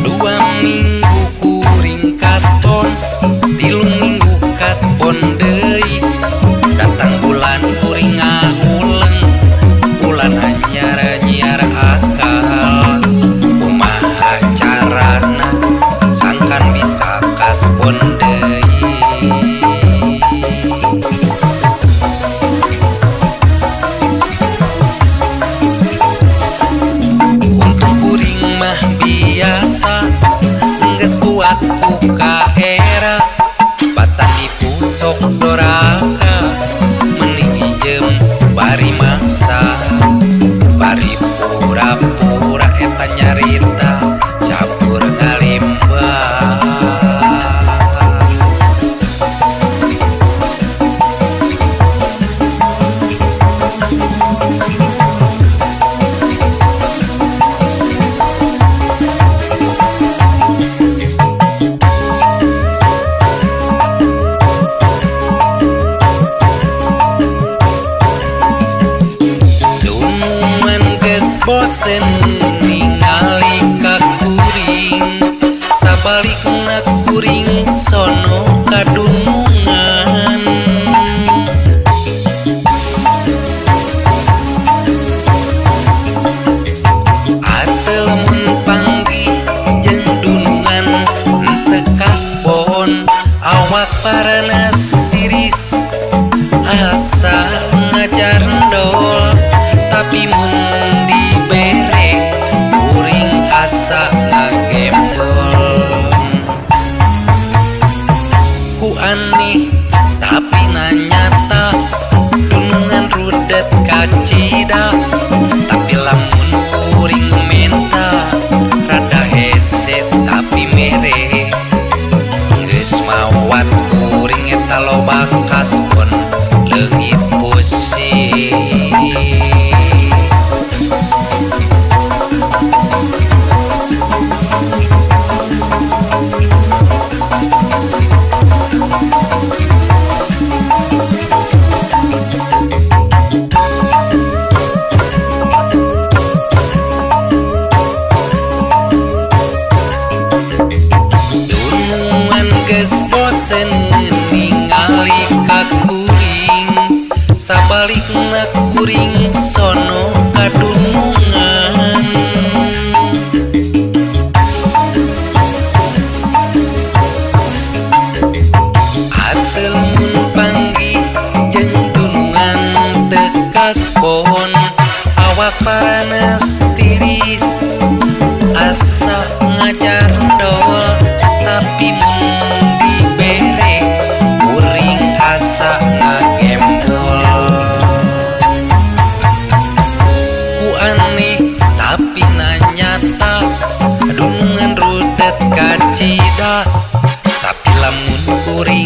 2 minggu kuring kasbon, 3 minggu kasbon deui. Datang bulan kuring ngahuleng, bulan anyar nyiar akal. Kumaha carana sangkan bisa kasbon deui? Untung kuring mah biasa, geus kuat ku kaera. Batan nipu sok doraka, mending minjem bari maksa. Bari pura-pura eta nyarita campur ngalimbang. Dunungan geus bosen ningali ka kuring, sabalikna kuring sono ka dunungan. Ate lamun panggih jeung dunungan henteu kasbon, awak paranas tiris asa ngajar ndol. Tapi mun dibere kuring asa ngagembol. Ku aneh tapi nanyata, dunungan rudet kacida. Tapi lamun kuring menta rada hese tapi mere. Geus mawat kuring eta loba kasbon leungit pusing. Dunungan geus bosen ningali ka kuring, sabalikna kuring sono ka dunungan. Ate lamun panggih jeung dunungan teu kasbon, awak paranas tiris asa ngajar ndol. Tapi mun dibere kuring asa ngagembol. Ku aneh tapi nanyata, dunungan rudet kacida. Tapi lamun kuring